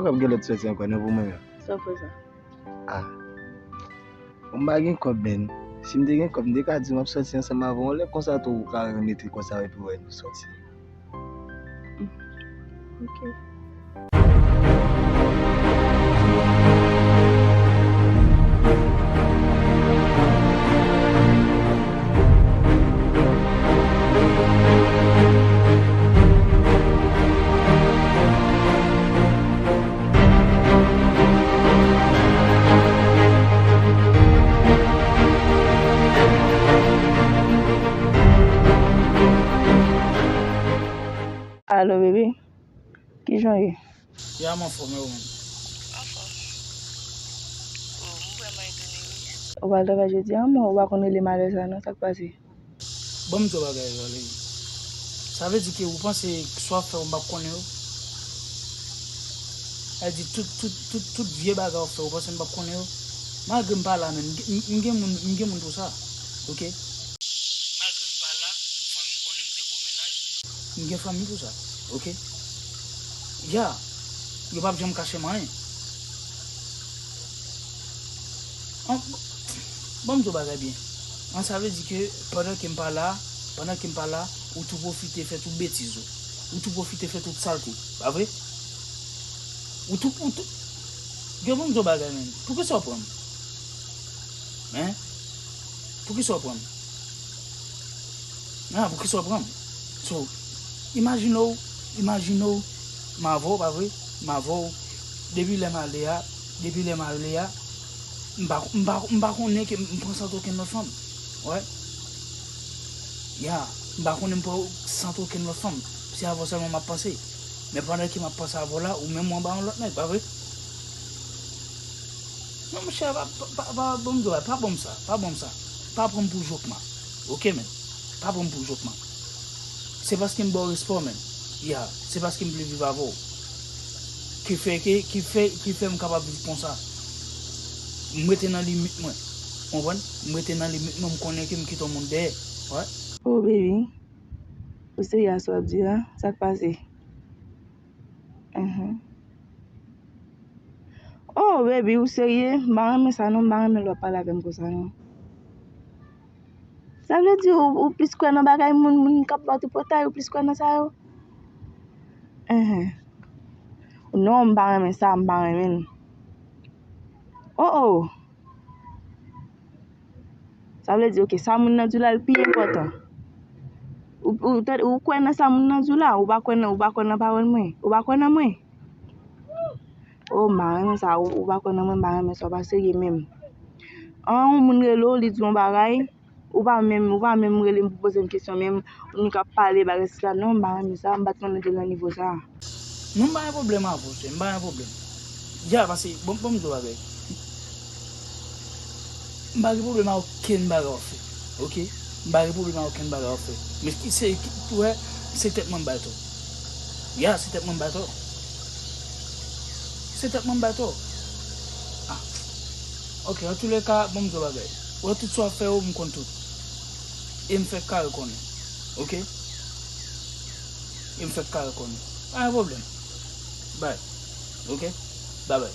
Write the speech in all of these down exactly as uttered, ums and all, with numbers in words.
Pap gen lòt sòti ankò, non, pou mwen menm. Sa w fè sa? Ah. Bon, m pa gen kòb, men. Si m te gen kòb, m te ka di w m ap sòti ansanm avè w. Yon lè konsa tou, ou ka rete konsa epi w wè nou sòti. Ok. Alo, bebe. Kijan w ye? Ya, m anfòm, e ou menm? Anfòm. Oh, m vrèman etone, wi. Ou pral travay jodi a, men ou pa konn rele m alè sa non, sa k pase? Ban m di w bagay, Valerie. Sa vle di ke ou panse sa w ap fè yo, m p ap konnen yo? Sa vle di tout, tout, tout, tout vye bagay w ap fè, ou panse m p ap konnen yo? Malgre m pa la, men m, m, m gen moun, m gen moun pou sa. Ok? Malgre m pa la, ou fanmi m konnen m te gwo mennaj. M gen fanmi pou sa. Ok? Ya. Yo p ap janm kache m anyen. An, ban m di w bagay byen. An, sa vle di ke pandan ke m pa la, pandan ke m pa la, ou tou pwofite fè tout betiz ou. Ou tou pwofite fè tout salte, pa vre? Ou tou, ou tou, yo, ban m di w bagay, men. Poukisa w pran m? Hein? Poukisa w pran m? Ah, poukisa w pran m? So, imajine w, imajine w, m avè w, pa vre? M avè w, depi lè m ale a, depi lè m ale a, m pa, m pa, m pa konnen ke m pran sant okenn lòt fanm. Wè. Ya, m pa konnen m pran sant okenn lòt fanm. Se avè w sèlman m ap panse. Men pandan ke m ap panse avè w la, ou menm ou anba yon lòt nèg, pa vre? Non, monchè, pa, pa, pa, pa ban m dwa, pa ban m sa, pa ban m sa. Pa pran m pou jòkman. Ok, men. Pa pran m pou jòkman. Se paske m ba w respè w, men. Ya, se paske m vle viv avè w. Ki fè ke, ki fè, ki fè m kapab viv konsa. M rete nan limit mwen. Konprann? M rete nan limit mwen, m konnen ke m kite yon moun dèyè. Wè. Oh, baby. Ou serye a sa w ap di a? Sa k pase? Mhm. Oh, baby, ou serye? M pa renmen sa non, m pa renmen lè w ap pale avè m konsa non. Sa vle di ou, ou plis kwè nan bagay moun, moun k ap bat ou pòtay, ou plis kwè nan sa yo? Mhm. Non, m pa renmen sa, m pa renmen l. Oh, oh. Sa vle di, ok, sa moun nan di w la, l pi enpòtan. Ou, ou, tande, ou kwè nan sa moun nan di w la, ou pa kwè nan, ou pa kwè nan pawòl mwen, ou pa kwè nan mwen. Oh, m pa renmen sa, ou, ou pa kwè nan mwen, m pa renmen sa, w pa serye menm. An, yon moun rele w, li di w yon bagay, ou pa menm, ou pa menm rele m pou poze m kesyon menm, ou menm k ap pale bagay sila, non, m pa renmen sa, m pa t konn nou te nan nivo sa. Non, m pa gen pwoblèm avè w, chè, m pa gen pwoblèm. Ya, pase, bon, bon, m di w bagay. M pa gen pwoblèm a okenn bagay w fè, ok? M pa gen pwoblèm a okenn bagay w fè. Men ki se, ki, ou wè, se tèt mwen m bay tò. Ya, se tèt mwen m bay tò. Se tèt mwen m bay tò. Ah. Ok, antoulèka, bon, m di w bagay. Ou wè tout sa w ap fè yo, m konn tout. E m fèk kare konnen. Ok? E m fèk kare konnen. Pa gen pwoblèm. Bay. Ok? Babay.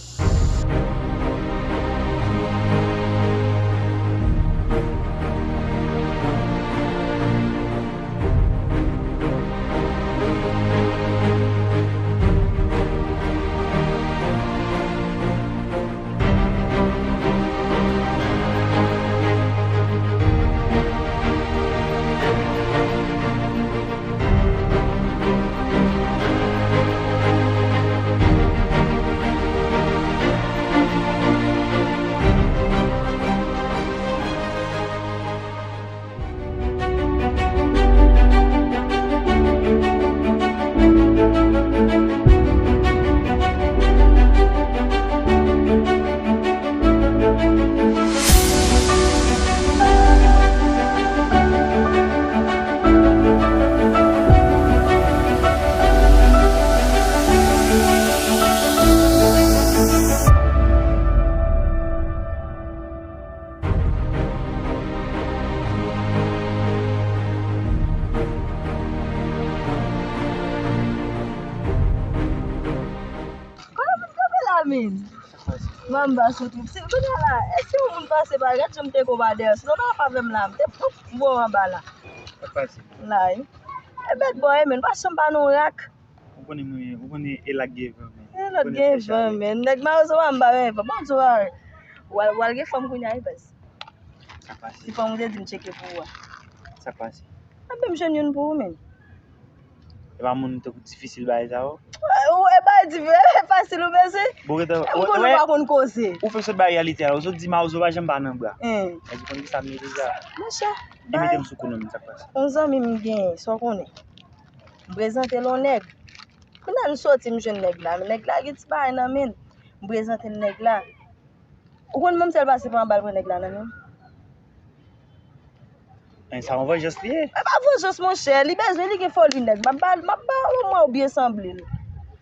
Manba sou twoup. Si, kounye a la, èske yon moun pase pa, gad jan m te ko ba dèyè. Sinon, pa, pa avè m la. M te pop, m voye w anba la. Sa k pase? La, wi. E bèt bòy, men, pa chanm pa nan rak. Ou konnen mwen, ou konnen e lòt gen van, men. E lòt gen van, men. Nèg mawozo pa m ba men, pa m di w, w al, w al gen fanm kounye a, wi, baz. Sa k pase? Se fanm ou te di m tcheke pou ou a. Sa k pase? Anben m jwenn youn pou ou, men. E pa moun tankou difisil bagay sa yo? Ou, e bagay difi-, e fasil ou bezwen. Bon, gentan, ou, ou, ou pa konn koze. Ou fè sot bay reyalite a, ou sot di mawozo pa janm pa nan bra. Èske ou konn kisa m ye deja? Monchè, e mete m sou kou non, men sa k pase? Yon zanmi m genyen, sa w konnen. M prezante l yon nèg. Kounye a m soti, m jwenn nèg la. Nèg la gen ti bagay nan men l. M prezante l nèg la. Ou konn manzè l pase pa anba l pran nèg la nan men l? Men sa yon vanjans li ye. E pa vanjans, monchè. Li bezwen, li gen foli nèg. M ap ba l, m ap ba l omwen ou byen sanble l.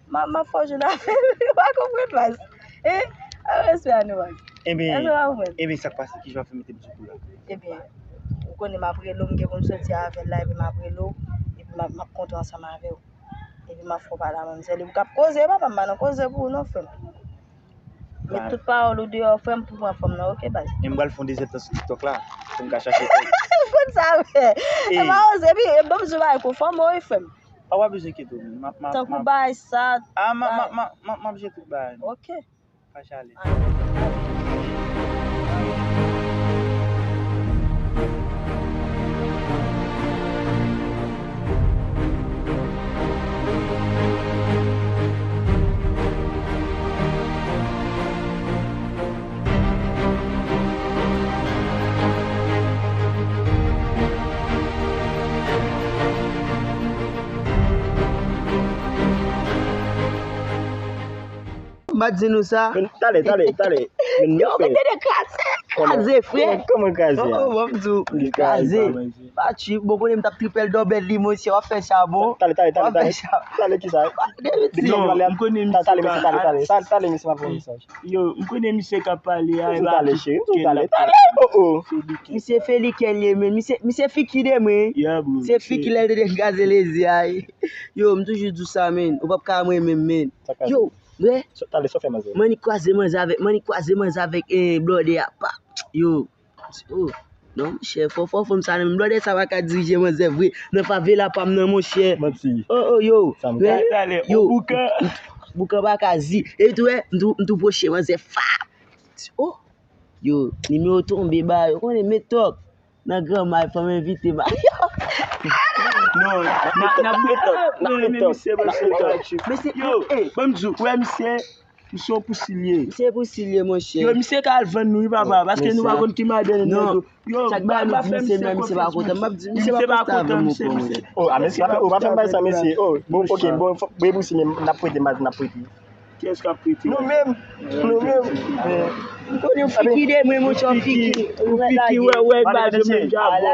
M ap, m ap fè w jwenn avè l. Ou pa konprann, baz. Hein? An respè a nou, baz. Ebyen, èske w pa konprann? Ebyen, sa k pase? Kijan w ap fè mete m sou kou la? Ebyen, ou konnen m ap rele w, m gen pou m soti avè l la, epi m ap rele w, epi m ap, m ap kontre ansanm avè w. Epi m ap fè w pale a manzè li. Ou k ap koze, papa, m pa nan koze pou ou non, frè m. Met tout pawòl ou deyò, frè m, pou pran fanm nan, oke, baz? Men m pral fè yon dezyèm tan sou TikTok la, pou m ka chache kòb. Ou konn sa, frè. E pa oze, epi, e, bon, m di w bagay, konfòme w, wi, frè m. A, w pa bezwen enkyete w, men. M ap, m ap, tankou bagay sa, a, m ap, m ap, m ap, m ap, m ap jere tout bagay. Oke. Pa chale. M pa t di nou sa. Men, talè, talè, talè. Men, yo, men tande kraze, kraze, frè. Kòman, kòman kraze a? Oh, oh, bon, m di w, li kraze. Pa tchip, bon, konnen m t ap tripèl dòbèl li, monchè, w ap fè chabon. Talè, talè, talè, talè. Talè, kisa? Non, m konnen misye. Talè, mesye, talè, talè. Talè, mesye, m ap voye mesaj. Yo, m konnen misye k ap pale a, e pa talè, cheri, m di w talè, talè, oh, oh. Misye Felikè l ye, men. Misye, misye fiki de mwen. Yeah, bro. Se fiki lè l te kraze lezi a. Yo, m toujou di w sa, men. Ou p ap ka renmen m, men. Yo, Wè, mannik kwaze manzè avèk, mannik kwaze manzè avèk, eh, blòdè a, pa, yo, oh, non, monchè, fò, fò, fanm sa nan men m, blòdè sa pa ka dirije manzè vre, nan favela pa m nan, monchè. Manti. Oh, oh, yo, wè, yo, boukan pa ka zi, epi tou, wè, m tou, m tou pwoche manzè, fa, oh, yo, nimewo tonbe ba, yo konnen, men tòk. Nan granma, fò m envite Mario. Non, n ap, n ap met tòk, n ap met tòk. Mesye, yo, ban m di w, wè misye, misye yon pousil ye. Misye pousil ye, monchè. Yo, misye ka al vann nou, wi, papa, paske nou pa konn ki madanm li nan tou. Yo, chak bagay nou di misye, men misye pa kontan. M ap di misye pa kontan avè m ankò, monchè. Oh, a, mesye, ou pa fè m bay sa, mesye. Oh, bon, ok, bon, bon, e pousil, n ap prete, n ap prete. Kiyès k ap prete? Nou menm. Nou menm. M konnen w fiki de mwen, monchè, w fiki. Ou fiki, wè, wè, ba de mwen djabò.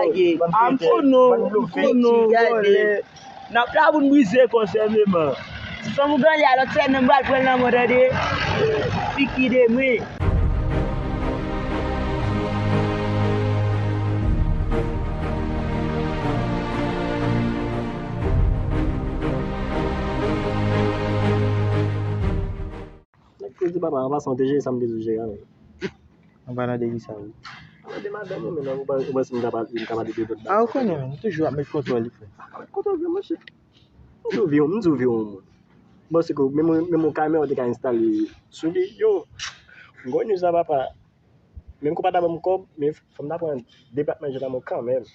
A, m konnen w, m konnen w, vòlè. N ap la pou n brize kò sèlman. Fanm ou gade a, lòt sèmen m pral pran l nan men w, tande. Fiki de mwen. Nèg koze papa, an pasan, w te jere sa m te di w jere a, men. An palan de kisa, wi? An palan de madanm ou, men, ou pa, ou panse m ka pale, m ka pale de lòt bagay? A, ou konnen, men, m toujou ap met kontwòl li, frè. A, met kontwòl vre, monchè. M di w vye, m di w vye yon moun. M panse ke menm, menm yon kamera ou te ka enstale sou li, yo. M gon news la, papa. Menm ke w pa ta ban m kòb, men fò m ta pran depatman Jean Amour kanmenm.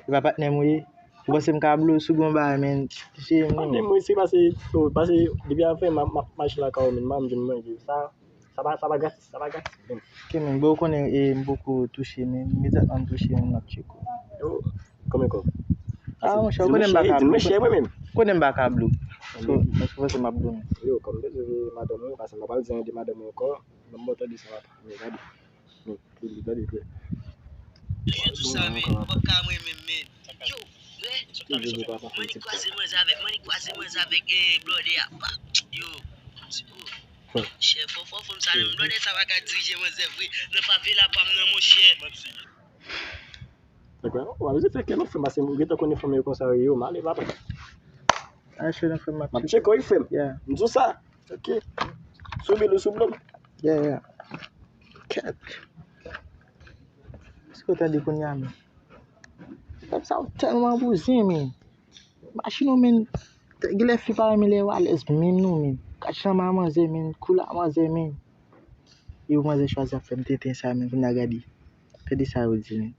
E pa patnè m ou ye? Ou panse m ka blow sou gon bagay, men, touche m non. Patnè m ou ye, se pase, oh, pase depi avan m ap, m ap mache lakay ou, men, m pa janm jwenn manje. Sa, sa pa, sa pa gratis, sa pa gratis, men. Ok, men, bon, ou konnen, e, m poko touche, men, imediatman m touche, men, m ap tcheke w. Yo, konbyen kòb? A, monchè, ou konnen m pa ka blow. Di m chè mwen menm. Konnen m pa ka blow. So, èske w panse m ap blow, men? Yo, kòm m te di w, madanm ou, paske m pa pral di anyen de madanm ou ankò, men m ba w tande sa, papa. Men gade. Men, li, li gade, frè. Toujou di sa, men, ou p ap ka mwen menm, men. Yo, wè, mannik kwaze manzè avèk, mannik kwaze manzè avèk, eh, blòdè a, pa, yo, oh, chè, fò, fò, fanm sa, non, blòdè sa pa ka dirije manzè vre, nan favela pa m nan, monchè. Nèg la, w pa bezwen fè kè non, frè m, paske m gentan konnen fanm yo konsa yo ye, yo male, papa. Achte nan frè m, m ap tcheke w, wi, frè m. Yeah. M di w sa. Ok. Sou bil ou sou blo m. Yeah, yeah. Kèt. Èske w tande kounye a, men? Pèp sa yo tèlman bouzen, men. Machin yo, men. Genlè fi pa renmen lè yo alèz menm non, men. Kat chanm a manzè, men. Koulè a manzè, men. Yo manzè chwazi ap fè m tenten sa, men. Kounye a gade. Tande sa yo di, men.